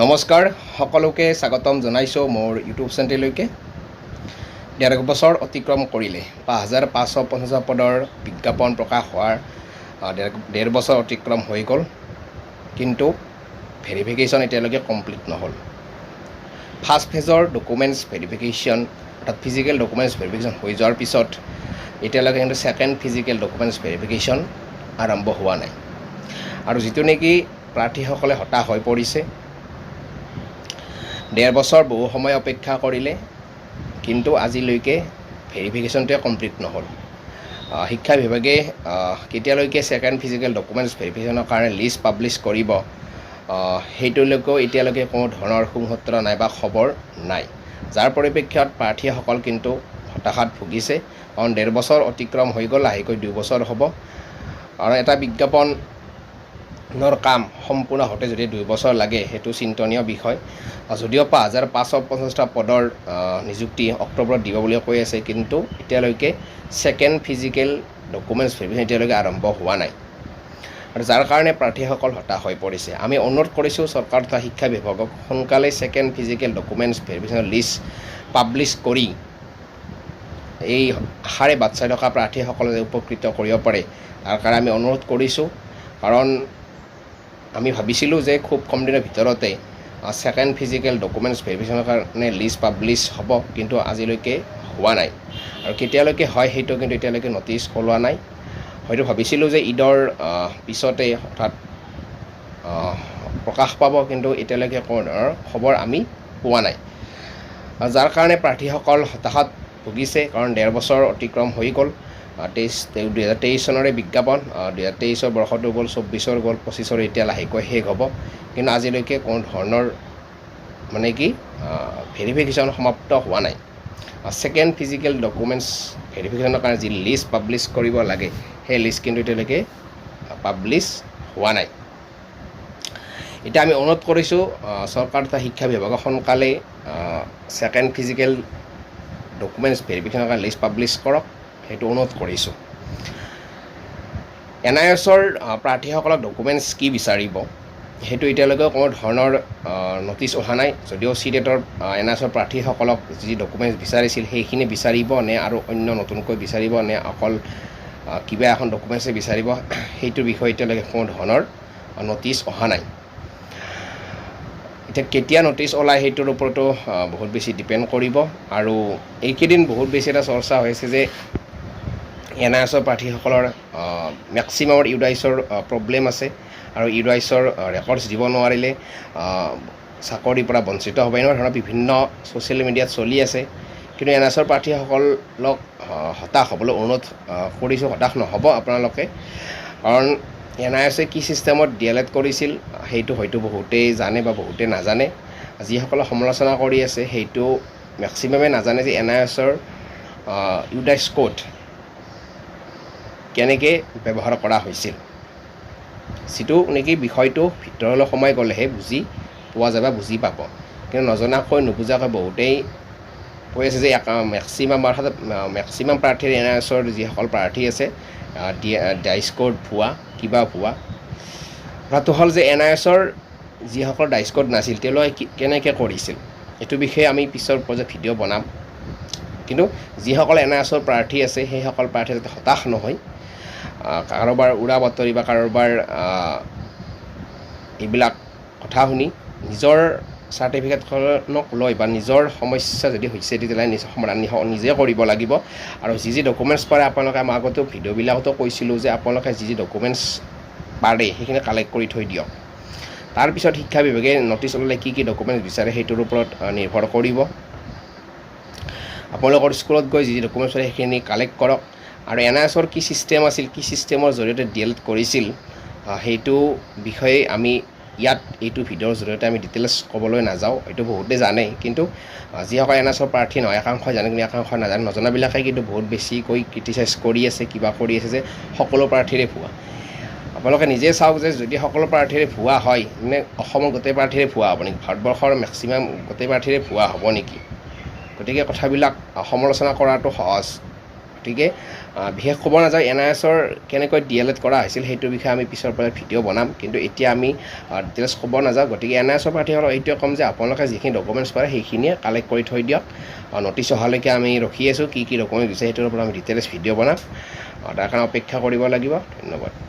নমস্কাৰ, সকলোকে স্বাগতম জনাইছোঁ মোৰ ইউটিউব চেনেললৈকে। ডেৰ বছৰ অতিক্ৰম কৰিলে। 5550 পদৰ বিজ্ঞাপন প্ৰকাশ হোৱাৰ ডেৰ বছৰ অতিক্ৰম হৈ গ'ল, কিন্তু ভেৰিফিকেশ্যন এতিয়ালৈকে কমপ্লিট নহ'ল। ফাৰ্ষ্ট ফেজৰ ডকুমেণ্টছ ভেৰিফিকেশ্যন, অৰ্থাৎ ফিজিকেল ডকুমেণ্টছ ভেৰিফিকেশ্যন হৈ যোৱাৰ পিছত এতিয়ালৈকে কিন্তু ছেকেণ্ড ফিজিকেল ডকুমেণ্টছ ভেৰিফিকেশ্যন আৰম্ভ হোৱা নাই আৰু যিটো নেকি প্ৰাৰ্থীসকলে হতাশ হৈ পৰিছে। ডেৰ বছৰ বহু সময় অপেক্ষা কৰিলে, কিন্তু আজিলৈকে ভেৰিফিকেশ্যনটোৱে কমপ্লিট নহ'ল। শিক্ষা বিভাগে কেতিয়ালৈকে ছেকেণ্ড ফিজিকেল ডকুমেণ্টছ ভেৰিফিকেশ্যনৰ কাৰণে লিষ্ট পাব্লিছ কৰিব, সেইটোলৈকেও এতিয়ালৈকে কোনো ধৰণৰ সুসূত্ৰ নাই বা খবৰ নাই। যাৰ পৰিপ্ৰেক্ষিতত প্ৰাৰ্থীসকল কিন্তু হতাশাত ভুগিছে, কাৰণ ডেৰ বছৰ অতিক্ৰম হৈ গ'ল, লাহেকৈ 2 বছৰ হ'ব আৰু এটা বিজ্ঞাপনৰ কাম সম্পূৰ্ণ হওঁতে যদি 2 বছৰ লাগে, সেইটো চিন্তনীয় বিষয়। যদিও 5550টা পদৰ নিযুক্তি অক্টোবৰত দিব বুলি কৈ আছে, কিন্তু এতিয়ালৈকে ছেকেণ্ড ফিজিকেল ডকুমেণ্টছ ভেৰিফিকেশ্যন এতিয়ালৈকে আৰম্ভ হোৱা নাই আৰু যাৰ কাৰণে প্ৰাৰ্থীসকল হতাশ হৈ পৰিছে। আমি অনুৰোধ কৰিছোঁ চৰকাৰ তথা শিক্ষা বিভাগক, সোনকালে ছেকেণ্ড ফিজিকেল ডকুমেণ্টছ ভেৰিফিকেশ্যনৰ লিষ্ট পাব্লিছ কৰি এই আশাৰে বাট চাই থকা প্ৰাৰ্থীসকলে যাতে উপকৃত কৰিব পাৰে, তাৰ কাৰণে আমি অনুৰোধ কৰিছোঁ। কাৰণ আমি ভাবিছিলোঁ যে খুব কম দিনৰ ভিতৰতে ছেকেণ্ড ফিজিকেল ডকুমেণ্টছ ভেৰিফিকেশ্যনৰ কাৰণে লিষ্ট পাব্লিছ হ'ব, কিন্তু আজিলৈকে হোৱা নাই আৰু কেতিয়ালৈকে হয় সেইটো কিন্তু এতিয়ালৈকে নটিচ ওলোৱা নাই। হয়তো ভাবিছিলোঁ যে ঈদৰ পিছতে অৰ্থাৎ প্ৰকাশ পাব, কিন্তু এতিয়ালৈকে কোনো ধৰণৰ খবৰ আমি পোৱা নাই, যাৰ কাৰণে প্ৰাৰ্থীসকল হতাশাত ভুগিছে। কাৰণ ডেৰ বছৰ অতিক্ৰম হৈ গ'ল। 2023 চনৰে বিজ্ঞাপন, 2023ৰ বৰ্ষটো গ'ল, 24ৰ গ'ল, 25ৰ এতিয়া লাহেকৈ শেষ হ'ব, কিন্তু আজিলৈকে কোনো ধৰণৰ মানে কি ভেৰিফিকেশ্যন সমাপ্ত হোৱা নাই। ছেকেণ্ড ফিজিকেল ডকুমেণ্টছ ভেৰিফিকেশ্যনৰ কাৰণে যি লিষ্ট পাব্লিছ কৰিব লাগে, সেই লিষ্ট কিন্তু এতিয়ালৈকে পাব্লিছ হোৱা নাই। এতিয়া আমি অনুৰোধ কৰিছোঁ চৰকাৰ তথা শিক্ষা বিভাগক, সোনকালে ছেকেণ্ড ফিজিকেল ডকুমেণ্টছ ভেৰিফিকেশ্যনৰ কাৰণে লিষ্ট পাব্লিছ কৰক, সেইটো অনুৰোধ কৰিছোঁ। এন আই এছৰ প্ৰাৰ্থীসকলক ডকুমেণ্টছ কি বিচাৰিব, সেইটো এতিয়ালৈকে কোনো ধৰণৰ নটিচ অহা নাই। যদিও চি টেটৰ এন আই এছৰ প্ৰাৰ্থীসকলক যি ডকুমেণ্টছ বিচাৰিছিল, সেইখিনি বিচাৰিব নে আৰু অন্য নতুনকৈ বিচাৰিব নে অকল কিবা এখন ডকুমেণ্টছে বিচাৰিব, সেইটোৰ বিষয়ে এতিয়ালৈকে কোনো ধৰণৰ নটিচ অহা নাই। এতিয়া কেতিয়া নটিচ ওলায়, সেইটোৰ ওপৰতো বহুত বেছি ডিপেণ্ড কৰিব। আৰু এইকেইদিন বহুত বেছি এটা চৰ্চা হৈছে যে এন আই এছৰ প্ৰাৰ্থীসকলৰ মেক্সিমামৰ ইউডাইছৰ প্ৰব্লেম আছে আৰু ইউডাইছৰ ৰেকৰ্ডছ দিব নোৱাৰিলে চাকৰিৰ পৰা বঞ্চিত হ'ব, এনেকুৱা ধৰণৰ বিভিন্ন ছ'চিয়েল মিডিয়াত চলি আছে। কিন্তু এন আই এছৰ প্ৰাৰ্থীসকলক হতাশ হ'বলৈ অনুৰোধ কৰিছোঁ, হতাশ নহ'ব আপোনালোকে। কাৰণ এন আই এছে কি ছিষ্টেমত ডি এল এড কৰিছিল, সেইটো হয়তো বহুতেই জানে বা বহুতেই নাজানে। যিসকলে সমালোচনা কৰি আছে, সেইটো মেক্সিমামে নাজানে যে এন আই এছৰ ইউডাইছ কোড কেনেকৈ ব্যৱহাৰ কৰা হৈছিল, যিটো নেকি বিষয়টো ভিতৰলৈ সোমাই গ'লেহে বুজি পোৱা যায় বা বুজি পাব। কিন্তু নজনাকৈ নুবুজাকৈ বহুতেই কৈ আছে যে মেক্সিমাম, অৰ্থাৎ মেক্সিমাম প্ৰাৰ্থীৰ, এন আই এছৰ যিসকল প্ৰাৰ্থী আছে, ডাইচ কোড ভুৱা, কিবা ভুৱা। কথাটো হ'ল যে এন আই এছৰ যিসকল ডাইচ কোড নাছিল, তেওঁলোকে কেনেকৈ কৰিছিল, এইটো বিষয়ে আমি পিছৰ পৰ্যায়ত ভিডিঅ' বনাম। কিন্তু যিসকল এন আই এছৰ প্ৰাৰ্থী আছে, সেইসকল প্ৰাৰ্থী যাতে হতাশ নহয়, কাৰোবাৰ উৰা বাতৰি বা কাৰোবাৰ এইবিলাক কথা শুনি। নিজৰ চাৰ্টিফিকেটখনক লৈ বা নিজৰ সমস্যা যদি হৈছে, তেতিয়াহ'লে নিজৰ সমাধান নিজে কৰিব লাগিব। আৰু যি যি ডকুমেণ্টছ পাৰে আপোনালোকে, মই আগতেও ভিডিঅ'বিলাকতো কৈছিলোঁ যে আপোনালোকে যি যি ডকুমেণ্টছ পাৰে, সেইখিনি কালেক্ট কৰি থৈ দিয়ক। তাৰপিছত শিক্ষা বিভাগে নটিচ ওলালে কি কি ডকুমেণ্টছ বিচাৰে, সেইটোৰ ওপৰত নিৰ্ভৰ কৰিব। আপোনালোকৰ স্কুলত গৈ যি যি ডকুমেণ্টছ পাৰে, সেইখিনি কালেক্ট কৰক। আৰু এন আই এছৰ কি ছিষ্টেম আছিল, কি ছিষ্টেমৰ জৰিয়তে ডি এল এড কৰিছিল, সেইটো বিষয়ে আমি ইয়াত এইটো ভিডিঅ'ৰ জৰিয়তে আমি ডিটেইলছ ক'বলৈ নাযাওঁ। এইটো বহুতে জানে, কিন্তু যিসকল এন আই এছৰ প্ৰাৰ্থী নহয়, একাংশই জানে, কিন্তু একাংশই নাজানে। নজনাবিলাকে কিন্তু বহুত বেছিকৈ ক্ৰিটিচাইজ কৰি আছে, কিবা কৰি আছে যে সকলো প্ৰাৰ্থীৰে ভুৱা। আপোনালোকে নিজে চাওক যে যদি সকলো প্ৰাৰ্থীৰে ভুৱা হয়, মানে অসমৰ গোটেই প্ৰাৰ্থীৰে ভুৱা হ'ব নেকি? ভাৰতবৰ্ষৰ মেক্সিমাম গোটেই প্ৰাৰ্থীৰে ভুৱা হ'ব নেকি? গতিকে কথাবিলাক সমালোচনা কৰাটো সহজ। গতিকে গতিকে বিশেষ ক'ব নাযাওঁ, এনআইএছৰ কেনেকৈ ডিএলএড কৰা হৈছিল, সেইটোৰ বিষয়ে আমি পিছৰ পৰা ভিডিঅ' বনাম। কিন্তু এতিয়া আমি ডিটেইলছ ক'ব নাযাওঁ। গতিকে এনআইএছৰ প্ৰাৰ্থীসকলক এইটোৱে ক'ম যে আপোনালোকে যিখিনি ডকুমেণ্টছ পাৰে, সেইখিনিয়ে কালেক্ট কৰি থৈ দিয়ক। নটিচ অহালৈকে আমি ৰখি আছোঁ। কি কি ডকুমেণ্টছ দিছে, সেইটোৰ ওপৰত আমি ডিটেইলছ ভিডিঅ' বনাম। তাৰ কাৰণে অপেক্ষা কৰিব লাগিব। ধন্যবাদ।